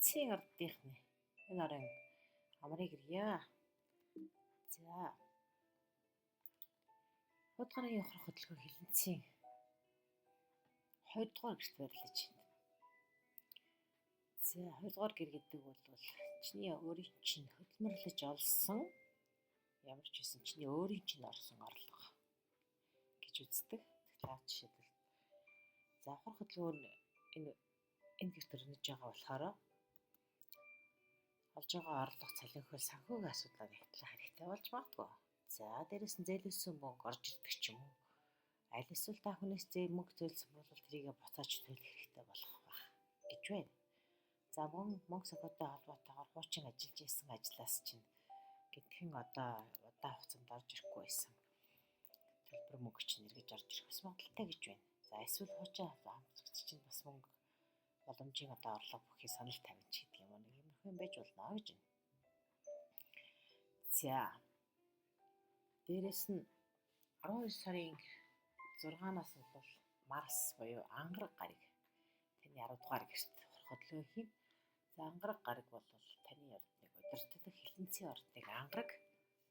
Хилэнцгийн ардынхны энэ орон амрыг ирье. За. Худгарын ухрах хөдөлгөөн хилэнцгийн 2 дугаар гэрт байрлаж байна. За 2 дугаар гэр гэдэг бол чиний өөрийн чинь хөдөлмөрлөж олсон ямар ч байсан чиний өөрийн чинь орсон орлого гэж үздэг. Тэгэхээр жишээлбэл за ухрах хөдөлгөөн энэ гэрт өрнөж байгаа болохоор олж байгаа орлого цалинхуйл санхүүгийн асуудлаар нэгтлэх хэрэгтэй болж магадгүй. За дээрэс нь зээлсэн мөнгө орж ирдэг ч юм уу. Аль эсвэл та хүнээс зээл мөнгө зээлсэн бол тэрийгэ буцааж төлөх хэрэгтэй болох байх гэж байна. За мөн мөнгө санхүүтэй холбоотойгоор хуучин ажиллаж исэн ажлаас чинь гэдхэн одоо удаан хугацаанд орж ирэхгүй байсан төлбөр мөнгө чинь эргэж орж ирэх бас магадaltaй гэж байна. За эсвэл хуучин хамтрагч чинь бас мөнгө боломжийн одоо орлого бүхий санал тавина ч гэдэг юм уу, нэг иймэрхүү юм байж болно гэж байна. За дээрэс нь 12 сарын 6-наас бол Марс буюу ангараг гариг таны 10 дугаар гэрт хөдөлгөөн хийн. За ангараг гариг бол таны ордныг удирддаг хилэнцгийн ордныг ангараг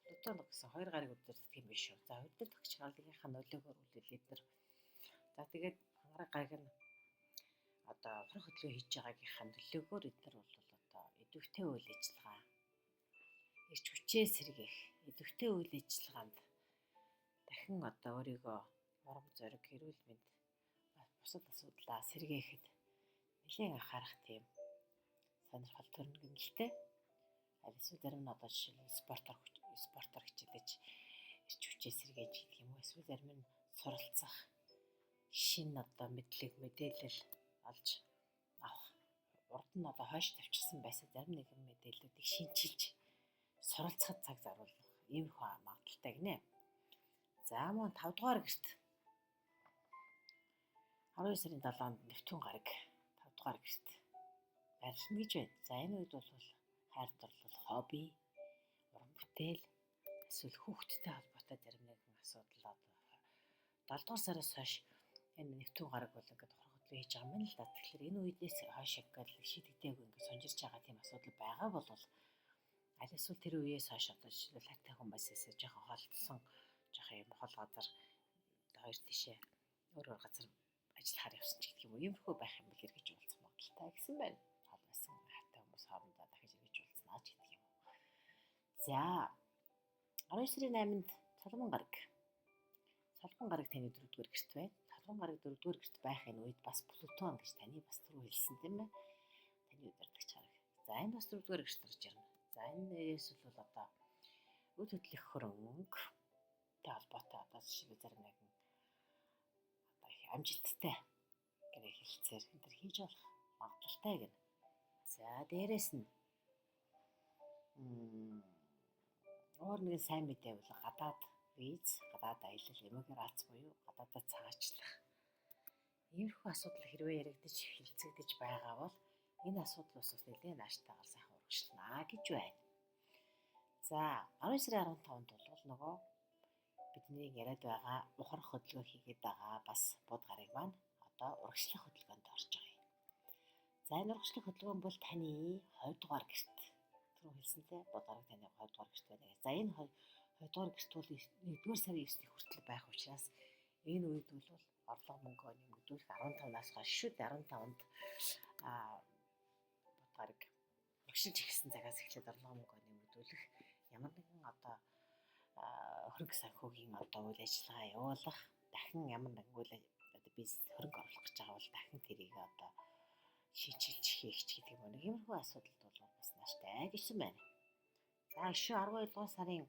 Плутон гэсэн хоёр гариг удирддаг юм биш үү. За удирдагч гаригийнхаа нөлөөгөөр үлээл эднэр. За тэгээд ангараг гариг нь одоо ухрах хөдөлгөөн хийж байгаагийнхаа нөлөөгөөр эднэр бол одоо идэвхтэй үйл ажиллагаа, эрч хүчээ сэргээх, идэвхтэй үйл ажиллагаанд дахин одоо өөрийгөө урам зориг, эрүүл мэнд, бусад асуудлаа сэргээхэд нэлээд анхаарах тийм сонирхол төрнө гэмнэлтэй. Аль эсвэл зарим нь одоо жишээлбэл спортоор хичээлэж эрч хүчээ сэргээж гэдэг юм уу. Эсвэл зарим нь суралцах, шинэ одоо мэдлэг, мэдээлэл олж авах, урд нь одоо хойш тавьчихсан байсан зарим нэгэн мэдээллүүдийг шинчилж суралцахад цаг заруулах иймэрхүү магадaltaй гинэ. За мөн 5 дугаар гэрт 12 сарын 7-нд Нептун гараг 5 дугаар гэрт байрлана гэж байна. За энэ үед бол хайр дурлал, хобби, уран бүтээл, эсвэл хүүхэдтэй холбоотой зарим нэгэн асуудал одоо 7 дугаар сараас хойш энэ Нептун гараг бол ингээд ухрах хөдөлгөөн хийж байгаа юм л да. Тэгэхээр энэ үедээс хойш ингээд шийдэгдээгүй ингээд сунжирч байгаа тийм асуудал байгаа бол аль эсвэл тэр үеэс хойш одоо жишээлбэл хайртай хүмүүсээс жоохон холдсон, жоохон юм хол газар хоёр тишээ өөр өөр газар ажиллахаар явсан ч гэдэг юм уу. Иймэрхүү байх юм бол эргэж уулзах магадaltaй гэсэн байна. Хол байсан хайртай хүмүүс хоорондоо дахиж эргэж уулзнаа ч гэдэг юм уу. За 12 сарын 8-нд Соломон гараг. Соломон гараг таны 4-р гэрт байна. Соломон гараг 4-р гэрт байх энэ үед бас Плутон гэж таны бас түрүү хэлсэн тийм ээ. Таны удирдагч гараг. За энэ бас 4-р гэрт орж ирнэ. За энэ бол одоо үл хөдлөх хөрөнгө тэ холбоотой одоо жишээлбэл зарим нэгэн одоо их амжилттай гэрээ хэлцээр энэ төр хийж болох магадaltaй гэнэ. За дээрэс нь өөр нэгэн сайн мэдээ бол гадаад виз, гадаад аялал, эмиграц буюу гадаадад цаашлах. Иймэрхүү асуудал хэрвээ яригдаж хэлцэгдэж байгаа бол энэ асуудал бас нэлээд нааштайгаар сайхан урагшлана гэж байна. За 12 сарын 15-нд бол нөгөө бидний яриад байгаа ухрах хөдөлгөөн хийгээд байгаа бас буд гарыг маань одоо урагшлах хөдөлгөөнд орж байгаа юм. За энэ урагшлах хөдөлгөөн бол таны 2 дугаар гэрт. Түрүү хэлсэнтэй буд гараг таны 2 дугаар гэрт байна. За энэ 2 дугаар гэрт бол 1-р сарын 9-ний хүртэл байх учраас энэ үед бол орлого мөнгөө нэмэгдүүлэх 15-наас хойш шүү дээ. 15-нд буд гараг урагшилж эхэлсэн цагаас эхлээд орлого мөнгөө нэмэгдүүлэх ямар нэгэн одоо хөрөнгө санхүүгийн одоо үйл ажиллагаа явуулах, дахин ямар нэгэн үйл одоо бизнес хөрөнгө оруулах гэж байгаа бол дахин тэрийг одоо шинчилж хийх ч гэдэг юм уу. Нэг иймэрхүү асуудалд бол бас нааштай гэсэн байна. За өшөө 12 дугаар сарын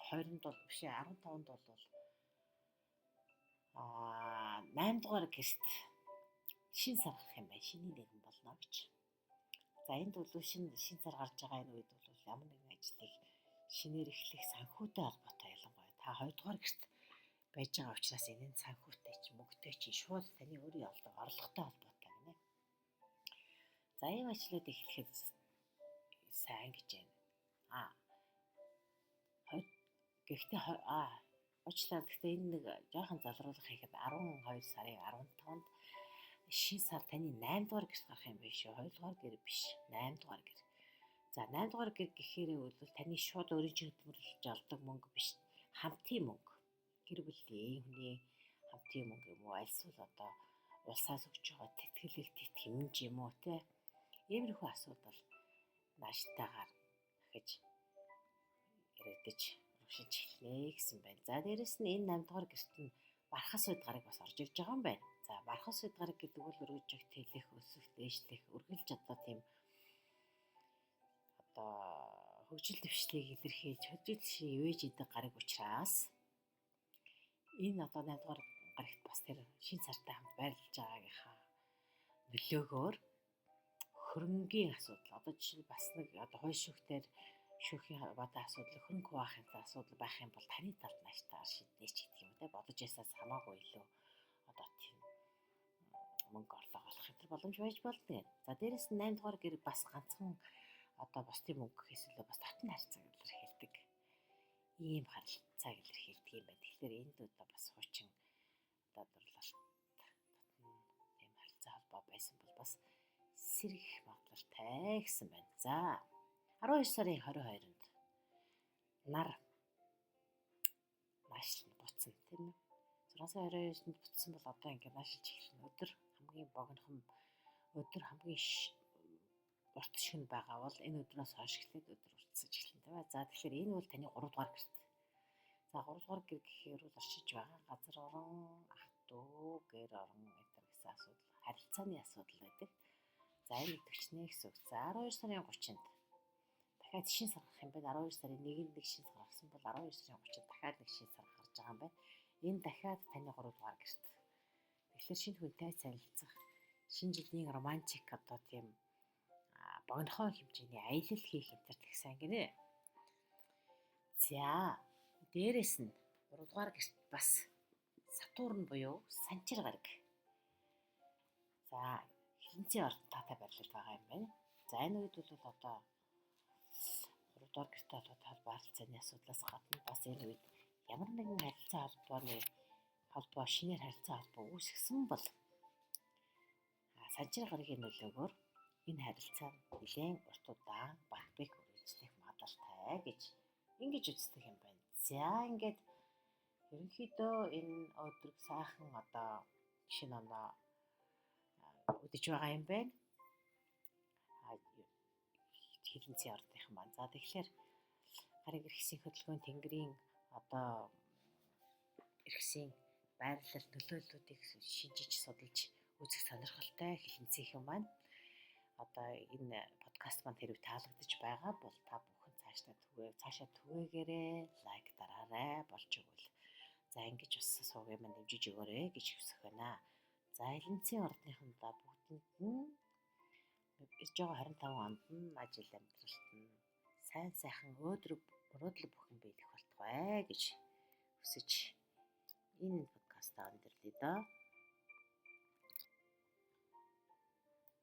20-нд бол биш 15-нд бол 8 дугаар гэрт шин сар гарах юм байна. Шиний нэгэн болно гэж. За энд бол шин сар гарч байгаа энэ үед бол ямар нэгэн ажлыг шинээр эхлэх санхүүтэй холбоотой ялангуяа та 2 дугаар гэрт байж байгаа учраас энэ нь санхүүтэй ч мөнгөтэй чи шууд таны өөрийн орлоготой холбоотой гинэ. За ийм ажлууд эхлэхэд сайн гэж байна. Гэхдээ уучлаарай. Гэхдээ энэ нэг жоохон залруулах хийхэд 12 сарын 15-нд Шин сар таны 8 дугаар гэрт гарах юм биш үү? 2 дугаар гэр биш. 8 дугаар гэр. За 8 дугаар гэр гэхээрээ бол таны шууд өөрийн чинь хөдөлмөрлөж олдог мөнгө биш. Хамтын мөнгө. Гэр бүлийн хүний хамтын мөнгө юм уу? Альсвал одоо улсаас өгч байгаа тэтгэлэг, тэтгэмж юм уу те? Иймэрхүү асуудал нааштайгаар дахиж яригдаж урагшилж эхэлнэ гэсэн байна. За дээрэс нь энэ 8 дугаар гэрт нь бархас үед гараг бас орж ирж байгаа юм байна. За бархас үед гараг гэдэг бол өргөж тэлэх, өсөх, дээшлэх, үргэлж одоо тийм одоо хөгжил дэвшлийг илэрхийлж хөгжил дэвшлийг ивэж идэг гараг учраас энэ одоо 8 дугаар гарагт бас тэр шин сартай хамт байрлаж байгаагийнхаа нөлөөгөөр хөрөнгийн асуудал одоо жишээ нь бас нэг одоо хууль шүүхтэр шүүхийн бадан асуудал хөрөнгө хуваахын асуудал байх юм бол таны талд наштайгаар шийднэ ч гэдэг юм те бодож ясаас хамаагүй илүү одоо тийм мөнгө орлого олох энэ боломж байж болно. За дээрэс нь 8 дугаар гэр бас ганцхан одоо бусдын мөнгө гэхээс илүү бас татан харьцааг илэрхийлдэг. Ийм харилцааг илэрхийлдэг юм байна. Тэгэхээр энд одоо бас хуучин одоо дурлалт татан тийм харилцаа холбоо байсан бол бас сэргэх магадлалтай гэсэн байна. За 12 сарын 22-нд нар наашлна буцна тийм ээ. 6 сарын 29-нд буцсан бол одоо ингээд наашлж эхэлнэ. Өдөр хамгийн богинохон өдөр хамгийн урт шөнө байгаа бол энэ өдрөөс хойш эхлээд өдөр уртсаж эхэлнэ тийм ээ. За тэгэхээр энэ бол таны 3 дугаар гэрт. За 3 дугаар гэр гэхээр бол оршиж байгаа газар орон, ах дүү, гэр орон энэ гэсэн асуудал, харилцааны асуудал байдаг. За энэ идэвчнэ гэсэн үг. За 12 сарын 30-нд дахиад шин сар гарах юм байна. 12 сарын 1-нд нэг шин сар гарсан бол 12 сарын 30-нд дахиад нэг шин сар гарч байгаа юм байна. Энэ дахиад таны 3 дугаар гэрт. Тэгэхээр шинэ хүнтэй танилцах, шинэ жилийн романтик одоо тийм богинохон хэмжээний аялал хийх энэ төр тэгсэн гинэ. За дээрэс нь 3 дугаар гэрт бас Сатурн буюу Санчир гараг. За хилэнцгийн орон таатай байрлал байгаа юм байна. За энэ үед бол одоо 3 дугаар гэртэй холбоотой холбоо харилцааны асуудлаас гадна бас энэ үед ямар нэгэн харилцаа холбооны холбоо шинээр харилцаа холбоо үүсгэсэн бол Санчир гарагийн нөлөөгөөр энэ харилцаа нэлээн урт удаан бат бэх үргэлжлэх магадлалтай гэж ингэж үздэг юм байна. За ингээд ерөнхийдөө энэ өдрөг сайхан одоо шинэ оноо үдэж байгаа юм байна. Хилэнцгийн ордынхан маань. За тэгэхээр гарын эрхсийн хөдөлгөөн тэнгэрийн одоо эрхсийн байрлал нөлөөллүүдийг шинжиж судалж үзэх сонирхолтой хилэнцгийнхэн маань одоо энэ подкаст маань хэрэг таалагдж байгаа бол та бүхэн цаашаа түгээгээрэй, лайк дараарай, болж өгвөл. За ингэж бас суугийн маань дэмжиж өгөөрэй гэж хүсэх байна. За хилэнцгийн ордныхандаа бүгдэнд нь ирж байгаа 25 онд нь ажил амьдралт нь сайн сайхан өөдрөг мөрөөдөл бүхэн биелэх болтугай гэж хүсэж энэ подкастаа өндөрлөе дөө.